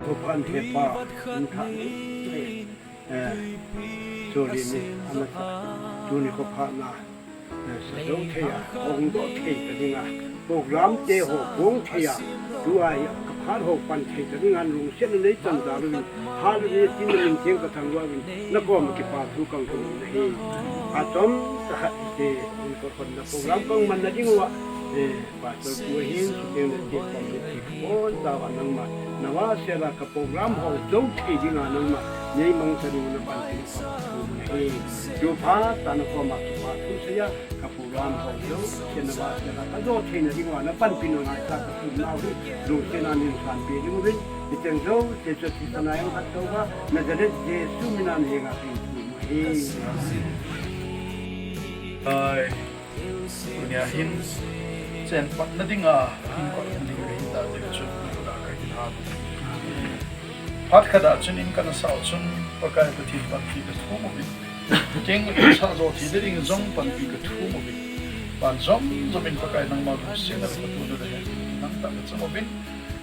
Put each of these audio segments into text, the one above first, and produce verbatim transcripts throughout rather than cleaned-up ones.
Khophat hepa, in khat ni, eh, sorry ni, ana sa, tuni khophat na, eh, sa jo thei a, hong doh thei ta ding a, program te ho hong thei a, tua hi ka phat ho pan thei ta ding a, lungsiat na nei chan da lu, hallelujah, tin na min thiang ka thang wa win, na kom kipa thu kang kum na hi. A tom ka hat te, in ko kon na program kang man na ding wa, eh, Pastor pu hin, suteng le te pom le te pon ta wa nangma, na vahsia la ka program ho jo thei ding a nangma, nei mang sa ding na pan thei ka pu na hi. Ju pha ta na koma kipa thu sa ya, ka program ho jo, ke na vahsia la ka jo thei na ding wa na panpi na ngai ta ka pu na hi, lungsiat na min san pe ding win, i teng jo, te jo ti sa na yang hat to wa, Nazareth Jesu min a nei nga pi pu na hi. Ai. Tunia hin, chen patna dinga, hin kot hon ding kahi ta ding chun, da kahin hat. Phat khat a chun in kana sao chun, Pakai Pathen panpi ka thum uvin. Keng in sa jo thei ding jong panpi ka thum uvin. Pan jom jom in Pakai nangma lungsetna le ka tuna le nang ta ka chang uvin.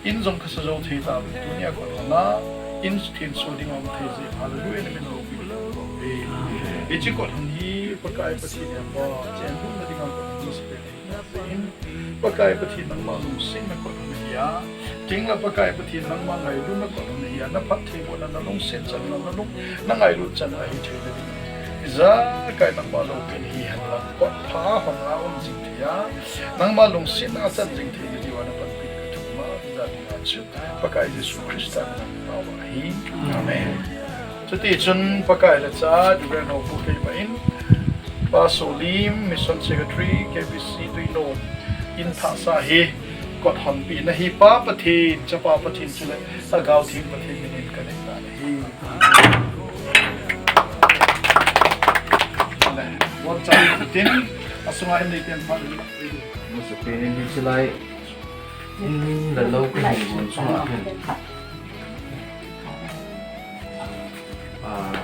In jong ka sa jo thei ta uvin. Tunia kot hon a, in thin so ding um thei jeh. Hallelujah, na min loupi. Hiche kot hon hi Pakai Pathen hepa, chen lutna dinga kot hon hi sa pe in, Pakai Pathen nangma lungsetna kot hon ahi a, keng la Pakai Pathen nangma ngailutna kot hon ahi a, na phattheibohna, na lungset channa, na lung, na ngailut channa ahi thei na ding. Ijakai nangma loupina hi hen lang kot pha hon a um jing thei a, nangma lungsetna a chan jing thei na diuva na panpi ka thum a, ijat dinga chu Pakai Jesu Christa min a ka tao ahi. Amen. Chuti chun Pakai le Cha, Reverend Hopu Keima in, Pa Solim, Mission Secretary, K B C Tuinom, in thahsa hi kot honpina hi Pa Pathen, Chapa Pathen chule Lhagao Theng Pathen min in ka nei tan ahi. Ale, bon chan tin, asunga in nei pen phat. Masapen in hiche lai. In le lou kahin gon chunga hin, ah,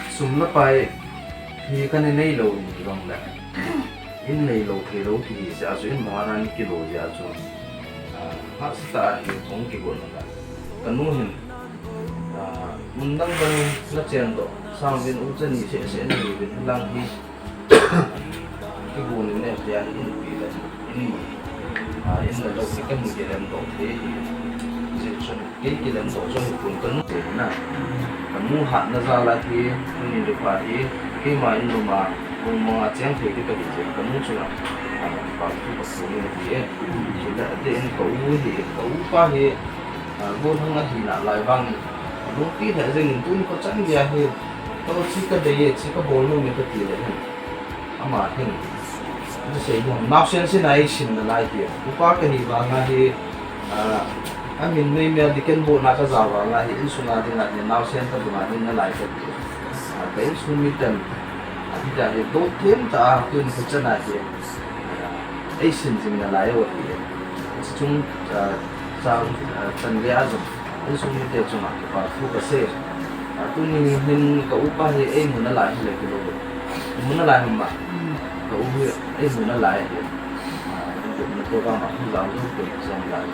sum le pai hi kana nei lou ni jong le, in nei lou thei lou ti hi jeh a chu in mona ni kilo jeh a chu, ah, hahsa tah a hi hung kigon a ka nu hin, ah, mun dang dang na chen doh sang uvin u chani seh seh na hi uvin lang hi. Kigon in em tia hi in pi le in, ah, in le lou hi kahin kilem doh thei hi. Jeh chun kei kilem doh jong hi pon ka nu te na. Ka nu hatna jal a hi, tuni le pa hi, keima in lom a, mong mong a cheng thei te kahi jeh, ka nu chunga, ah, pa thu ka phon in ahi e. Chule ate in ka u hi, ka u pa hi, ah, gollhang ahi nalai vangin, lungpi lheh jengin tuni kho chan geiya hi, ka u chu ka dei e, chu ka bol nom e kati le hin. Ama hin, nasei nom, naosen sina eisin nalai hi. Upa kahi vanga hi, ah, amin mei mei a diken bohna kaja vanga hi, insunga dinga hi, naosen ka dunga hin nalai kati. Ah, ka insung miten, ah, hita hi, doh them tah a, tuni kho chan a hi, ah, eisin jing nalai u ahi. Chuchung, ah, cha, ah, chan geiya jong. Insung mite chunga kipa thu kasei. Ah, tuni hin ka upa hi eimu nalai hile kilou. Eimu nalai ham ma. Ka u hi eimu nalai hi. Ah, na program a hung jao jou peh jong lai.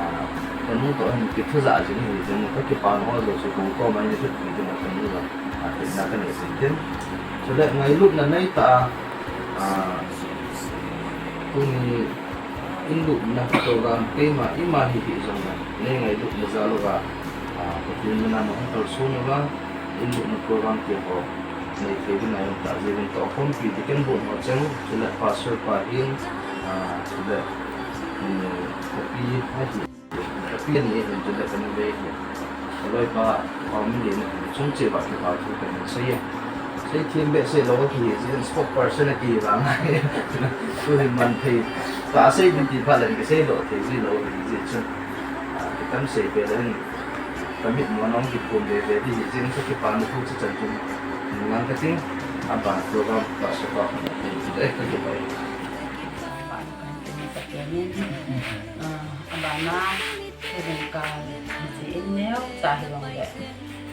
Ah, ka nu toh hin kithu ja jing hi jing ka kipa na ho jouse kong koma hin thut pi jing ka nu jong. Ah, thutna kanei jing tin. Chule ngailutna nei tah a, ah, tuni in lupna program keima ima hi hih jongle, nei ngailutna jal uva, ah, Pathen mina nahung kalson uva, in lupna program te ho nei thei dinga um tah jeh in tohkhompi deacon board ho cheng, chule pastor pa hin, ah, chule, um, papi ahi. Ka pi ani ahin, chule ka nu ve ahi. Ka loipa, Paominlen ahin, chung cheh uva kipa thu kahin sei e. Seithem behseh lou akihi jeh in spokesperson akihi vang ahi. Tuhin man thei. Ka sei ding ti phat le kisei lou thei ji lou ahi jeh chun. Ah, kitam sei peh le hin. Ka mit mo nong kiphum ve ve ding ahi jeh in ka kipana thu chu chan chun. Ngang ka ting. Aban program ka sopa ka ti ti dai ka kipai. Ah, abana, hijeng kah, hiche in neocha hijongle,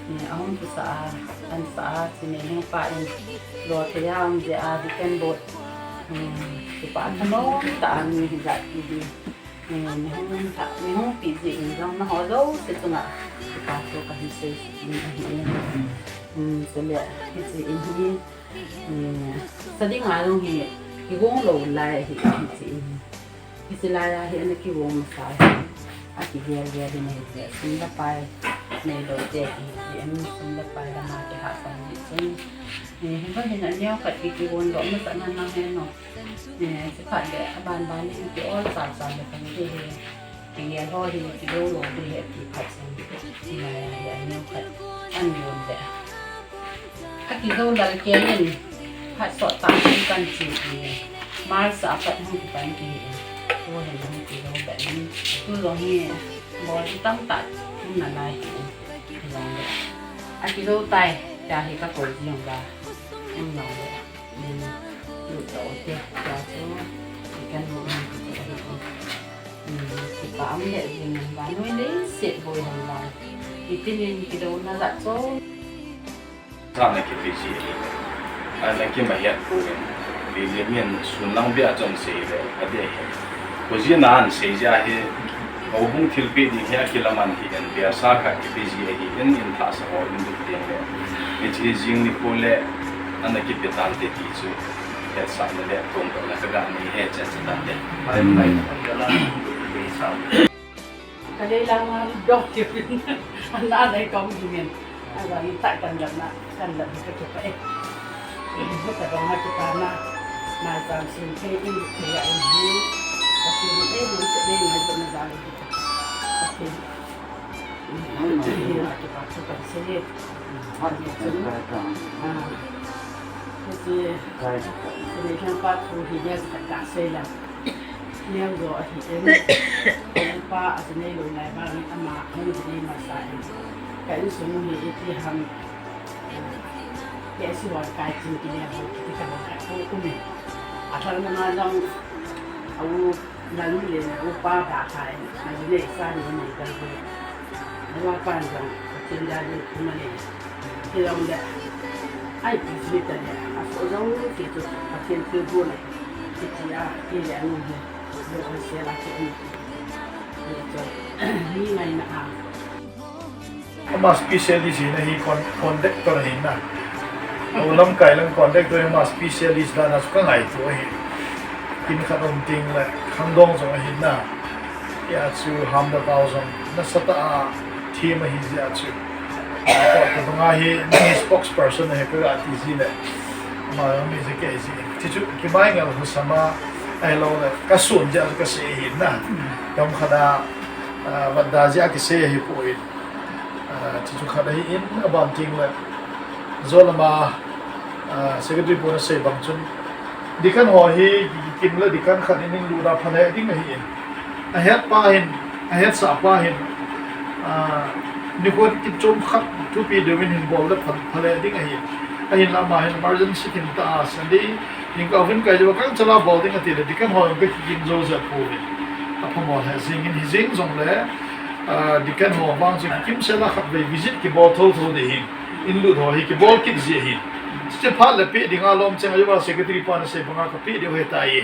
ni ahung kisa a, an sa a, hiche ni hung pa in, lo thei a um jeh a, deacon board, um, kipah thanom tah a mi hijat ti hi. Eh, nahung tha, nahung pi jeh in jong naho jouse chunga kipa thu kahin sei in ahi. Hmm, chule hiche in hi, eh, sa dinga jong hi kigong lou lai ahi, hiche in. Hiche lai a hi ana kigong masa hi. Akigel gel in ahi, sum le pai neilou te hi, hiche in sum le pai lama kihahsam jeh chun. Eh, hiva hin aneo khat ki, kigong lou masa na na he no. Eh, chuphat le, aban ban in ki ol cha cha le kan ti hi. Kigel ho hi, kigel lou ding hi, ti phat sung. Ti mai a hi, aneo khat. An yon le. Akigel lal kei in. Phat sot ta kan kan chi hi. Mar sa pat hung kipan ki hi. Tu hin hung kigel be in. Tu jong hi, bol tamtah um nalai hi. Jong le. Akigel tai, tia hi kakoi jong la. Um jong le. Sana kipe ji ahi. Ana kimahet poi. Lili min sun lang bia chun sei le, adeh hi. Koi jin ana sei ji ahi. Houbung thilpeh ding hi akilaman hi in, biasa khat kipe ji ahi in, in thahsa ho in ding le. Hiche jing nikho le, ana kipe tante ti chu. Hetsahna le tuamtahna kaga nei e, chen chen tante. Kalei lama dong kipin. Ana nei kom jingin. Aga ni ta kan lap na, kan lap ka kipa e. Ka dong na kipa na. Mai sam sin ke in ke ya in hi. Ka sin e ni se ni ngai na ga. Ka sin. Ni kipa chu kan sei e. Ah. Hiche, hiche ni khan pa thu hi dia ka ta sei la. Neo jo ahi in. Pa a nei lou lai vang ama hung nei masa in. Ka insung hi iti ham. Kei si wan kai chin ki neo ho kiti ka wan kai ko umi. A thal na ma jong. Au. Nalmi le na upa ba khai, nalmi le sa ni ni ba ni. Nalmi pa ni jong, Pathen da ni kuma ni. Ti jong le, ai pi si ta ni, a so jong si tu, Pathen tu bu ni. Ti ti a, ti le anu ni. Lo ko se la ki ni. Ni jo, ni mai na a. Ama specialist hina hi con-, conductor hina. Au lamkai lang conductor hi ama specialist dan a chu ka ngaito ahi. Kin khat um ting le khangdong jong ahina. Hia chu Hamda Tao jong nasatah a thim ahi jeh a chu. Ko tu nga hi, nang hi spokesperson ahi ka ga ti ji le. Ama jong mi je ke ji. Ti chu kimai ngal hu sama ahilou le. Ka sun jeh a chu ka sei hina. Kam khat a, ah, vat da jeh a kisei ahi poi. Ah, chu chu khat ahi in, aban ting le. Jolama, ah, secretary pu na sei bang chun. Deacon ho hi, kim le deacon khat in in lu da phale ding ahi in. Ahet pa hin, ahetsah pa hin. Ah, nikho kichom khat thupi deu in hin bol le pha-, phale ding ahi in. Ahin lama hin emergency kin ta a Sunday. Ning ka vin kai jo kang chala bol ding ati le, deacon ho ka kikim jo ja poi. Aphamo le, jing in hi jing jong le. Ah, deacon ho vang chu kikim sela khat vei visit kibol tho tho ding hin. In lut ho hi kibol kit ji hin. Hiche phat le pe ding a lom cheng a jo va secretary pa na sei banga ka pe ding he ta ye.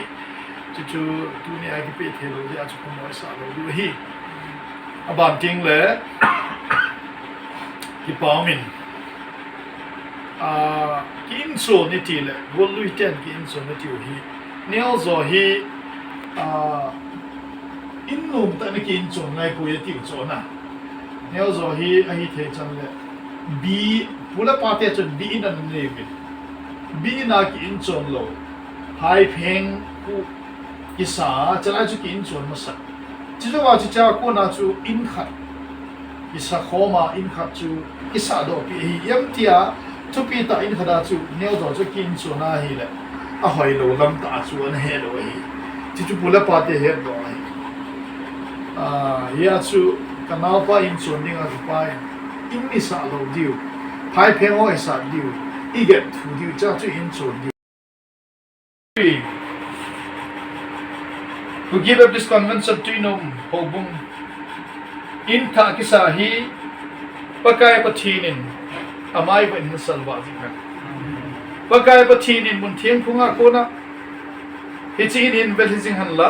Chu chu tuni a kipe thei lou jeh a chu ka moi sa lou diu ahi. Aban ting le kipa um in. Ah, ki inchon iti le, golui ten ki inchon iti u hi. Neo jo hi, ah, in nom tah in ki inchon ngai poi ati u chu na. Neo jo hi ahi thei chan le. Bi, pu le pa te chun bi in ana nei uvin. Bi in a ki inchon lou. Phaipheng pu kisa, chalai chu ki inchon masa. Chujou a chu cha kona chu in khat. Kisa khom a in khat chu kisa doh pi ahi. Em tia, thupi tah in khat a chu neo jo chu ki inchon ahi le. Ahoi lou lam tah chu ana he lou ahi. Chu chu pu le pa te he lou ahi. Ah, hia chu ka naopa inchon ding a kipa in. In i sa lou diu. Phaipheng ho i sa diu. I get thu diu cha chu inchon diu. Kuki Baptist Convention Tuinom Houbung in thah kisa hi Pakai Pathen in amai va in salva jing hen. Pakai Pathen in mun theng phunga kona hiche in in vel hi jing hen la.